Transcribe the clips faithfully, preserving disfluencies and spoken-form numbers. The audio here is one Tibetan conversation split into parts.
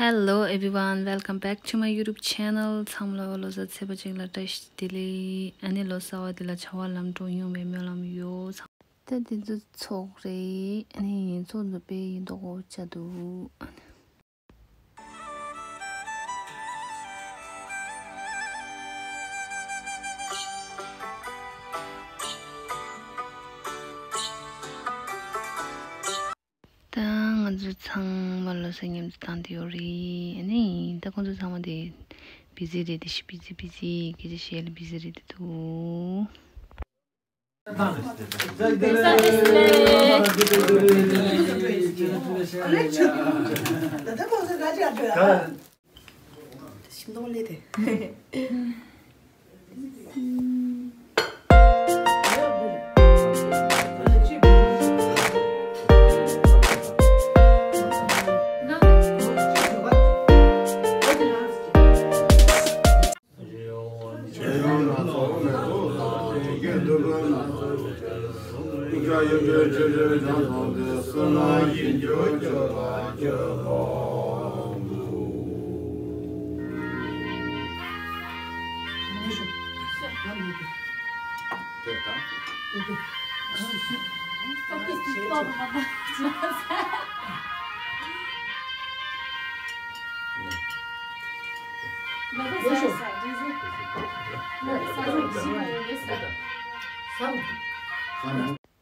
Hello everyone, welcome back to my YouTube channel. ཚང་མ་ལ་ལོ་གསར་ཚེས་པ་གཅིག་ལ་བཀྲ་ཤིས་བདེ་ལེགས། ཨ་ནི་ལོ་གསར་བ་འདི་ལ་བྱ་བ་ལམ་འགྲོ་ཡོང་བའི་སྨོན་ལམ་ཡོད། ད་འདི་ཚོ་ཚོགས་རེད། ཨ་ནི་ཚོགས་འདུ་དཔེ་ཡིན་མདོག་ཁ་པོ་ཆགས་འདུག། ད་ང་ཚོ་ཚང་མ་ལོ་གསར་མཉམ་དུ་བཏང་བསྡད་ཡོད་རེད། ཨ་ནི་ད་ཁོང་ཚོ་ཚང་མ་དེ་བི་ཛི་རེད། དེ་བི་ཛི་བི་ཛི་སྐད་ཆ་བཤད་ལ་བི་ཛི་རེད་འདུག།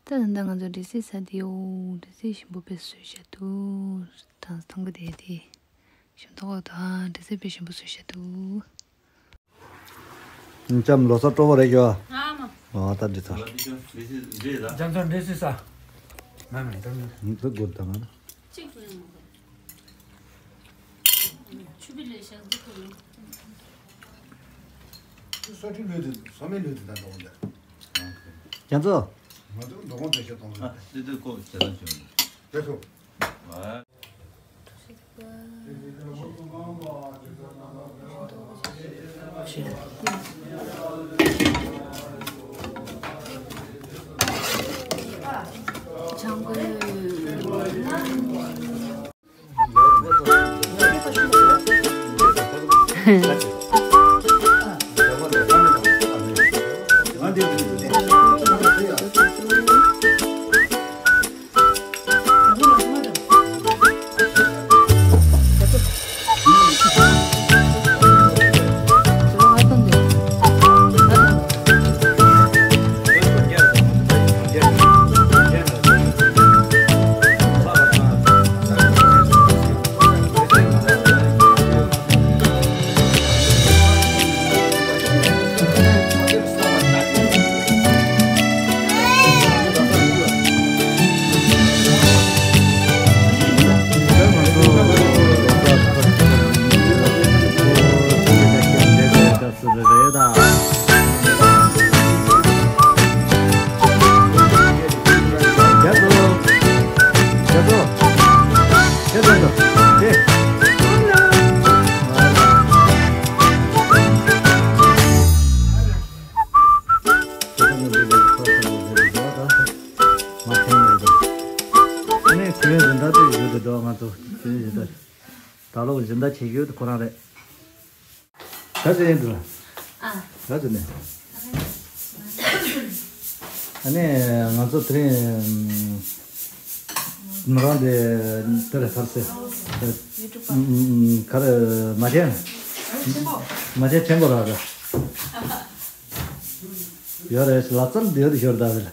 ད་ད་ལྟ་ང་ཚོ་འབྲས་སིལ་ཟ་དེ་ཡོད། འབྲས་སིལ་ཞིམ་པོ་དཔེ་བཟོས་བཞག་འདུག། དང་མཐོང་གི་དེ་དེ་ཞིམ་མདོག་ཁ་པོ་དང་འབྲས་སིལ་དཔེ་ཞིམ་པོ་བཟོས་བཞག་འདུག། ལྕམ་ལོ་གསར་སྤྲོ་པོ་རེད་ཤག། ཨ་མ། ཨོ་ད་འདི་ཚོ། རྒྱ་མཚོ་འབྲས་སིལ་ཟ། མ་མེད་ད་མེད། འདི་སྒོར་དང་ང་། གཅིག་ཡིན། ཆུ་བི་ལས་ཞག་འཛུགས་ཐུབ་ཡོད། ས་ཁྲི་ལུས་དེ་ས་མའི་ལུས་དེ་དང་འགྲོ་འོང་དེ། རྒྱ་མཚོ། ང་ཚོ་འགྲོ་འོང་དེ་ཤ་གཏོང་ཨ་དེ་དུས་ཁོ་ཞེ་སྡང་བྱུང་། དེ་ཚོ། ཨ། ད་ལོ་སྦྱིན་བདག་བྱེད་རྒྱུ་དེ་ཁོ་རང་རེད། ད་ཟེར་ཡིན་འདུག། ཨ། ད་ཟེར་ནས། ཨ། ད་ཟེར་ནས། ཨ་ནི་ང་ཚོ་དེ་རིང་མོ་རང་དེ་དེ་རེད་ཚར་སེ། ག་རེ་མ་བྱན། མ་བྱན་ཆེན་པོ་རག་ག་ཡོད་རེད། ལག་རྩལ་འདི་ཡོད་ཤོར་ད་རེད།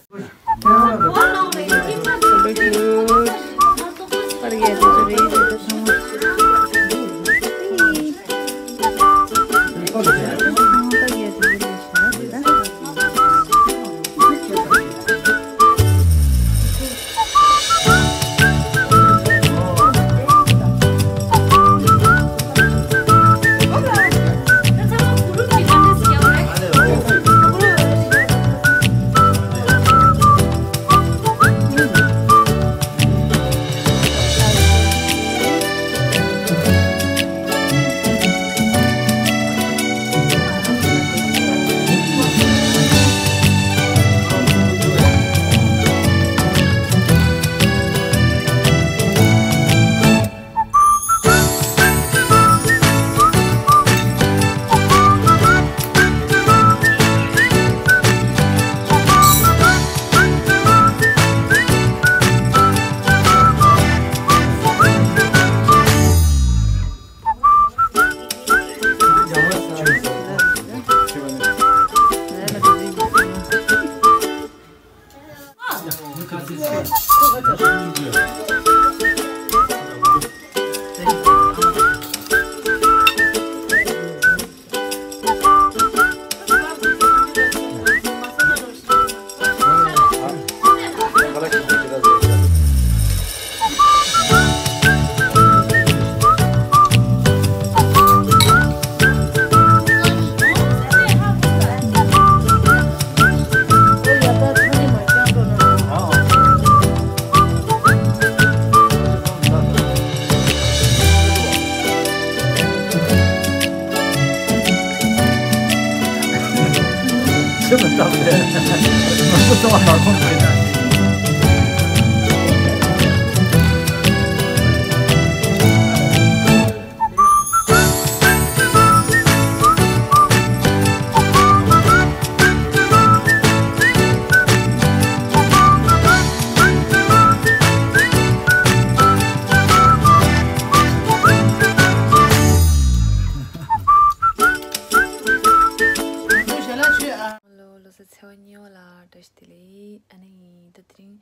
ལོ་ལོ་གསར་ཚེས་པ་གཉིས་པ་ལ་བཀྲ་ཤིས་བདེ་ལེགས། ཨ་ནི་ད་དེ་རིང་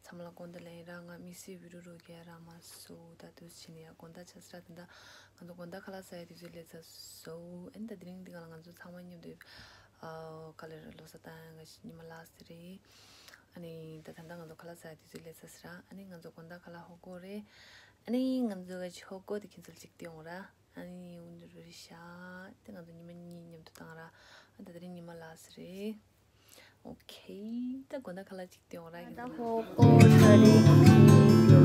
ཚང་མ་ལ་དགོང་དག་ལ་ཡིན་ར། ང་དམིགས་བསལ་བི་ཌིའོ་རོ་ག་རག་མ་སོང་། ད་དུས་ཕྱིན་ནས་ཡ་དགོང་དག་ཆགས་སི་ར། ད་ད་ང་ཚོ་དགོང་དག་ཁ་ལག་ཟ་ཡ་དུས་ཚོད་སླེབས་ཚར་སོང་། ཨ་ནི་ད་དེ་རིང་འདི་ག་ལ་ང་ཚོ་ཚང་མ་མཉམ་དུ་ཨ་ག་ལེར་ལོ་གསར་བཏང་ཡ་ག་ཞིག་ཉི་མ་ལ་སི་རེད། ཨ་ནི་ད་ད་ལྟ་ང་ཚོ་ཁ་ལག་ཟ་ཡ་དུས་ཚོད་སླེབས་ཚར་སི་ར། ཨ་ནི་ང་ཚོ་དགོང་དག་ཁ་ལག་ཧོ་ཀོ་རེད། ཨ་ནི་ང་ཚོ་ག་ཅིག་ཧོ་ཀོ་དེ་ཁྱེད་ཚོ་ལ་ཅིག་སྟེར་ཡོང་ར། ཨ་ནི་འུ་འདི་རུ་རི་ཤ་དེ་ང་ཚོ་ཉི་མ་གཉིས་མཉམ་དུ་བཏང་ར། ཨ་ད་དེ་རིང་ཉི་མ་ལ་སི་རེད། ཨོ་ཁེ། ད་དགོང་དག་ཁ་ལག་ཅིག་སྟེར་ཡོང་ར། ད་ཧོ་ཀོ་ཚ་རེད།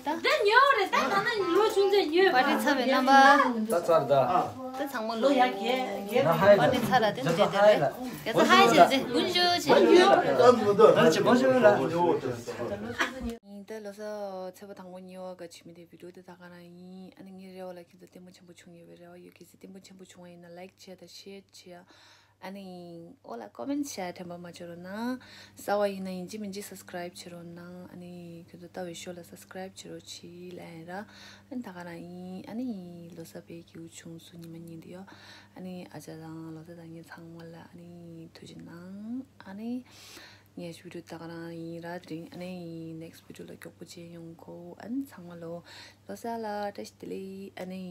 ད་ཉོ་རེད། ད་ད་ན་ལོ་ཆུང་ཚེ་ཉོས་པ། པར་ཊི་ཚར་བའི་རྣམ་པ། ད་ཚར་ད། ད་ཚང་མ་ལོ། ཡ་གེ་གེ། པར་ཊི་ཚར་ལ་དེ་འདྲ་དེ་རེད། ཡ་ད་ཧའི་བྱེད་ཚེ་འུན་ཞུ་བྱེད། ད་ལོ་གསར་ཚེས་པ་དང་པོ་གཉིས་པ་ག་ཆུ་མི་དེ་བི་ཌིའོ་དེ་ད་ག་རང་ཡིན། ཨ་ནི་ངའི་རེ་བ་ལ་ཁྱེད་ཚོ་བརྟན་པོ་ཆེན་པོ་བྱུང་ཡོད་པའི་རེ་བ་ཡོད། གལ་སྲིད་བརྟན་པོ་ཆེན་པོ་བྱུང་བ་ཡིན་ན་ལའིཀ་བྱེད་དང་ཤེར་བྱེད། ཨ་ནི་ཨོ་ལ་ཀོ་མེན་ཊི་བྱས་དྲན་པ་མ་བརྗེད་རོགས་གནང་། གསར་པ་ཡིན་ན་ཡིན་གཅིག་མིན་གཅིག་སབ་སི་ཀ་རའིབ་བྱེད་རོགས་གནང་། ཨ་ནི་ཁྱོད་ཚོ་ལྟ་བའི་ཤོ་ལ་སབ་སི་ཀ་རའིབ་བྱེད་རོགས་གྱིས་ལབ་ཡིན་ར། ཨ་ནི་ད་ག་རང་ཡིན། ཨ་ནི་ལོ་གསར་དཔེ་སྐྱིད་པོ་བྱུང་སོང་ཉི་མ་གཉིས་འདི་ཡོ། ཨ་ནི་ཨ་ཅག་དང་ལོ་གསར་དང་ངེད་ཚང་མ་ལ་ཨ་ནི་ཐུགས་རྗེ་གནང་། ཨ་ནི་ངའི་བི་ཌིའོ་ད་ག་རང་ཡིན་ར། དེ་རིང་ཨ་ནི་ནེག་སི་བི་ཌིའོ་ལ་མགྱོགས་པོ་མཇལ་ཡོང་གོ། ཨ་ནི་ཚང་མ་ལོ་ལོ་གསར་ལ་བཀྲ་ཤིས་བདེ་ལེགས། ཨ་ནི་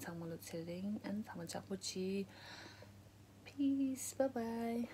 ཚང་མ་ལོ་ཚེ་རིང་། ཨ་ནི་ཚང་མ་ཅག་པོ་བྱེད། Peace. Bye bye.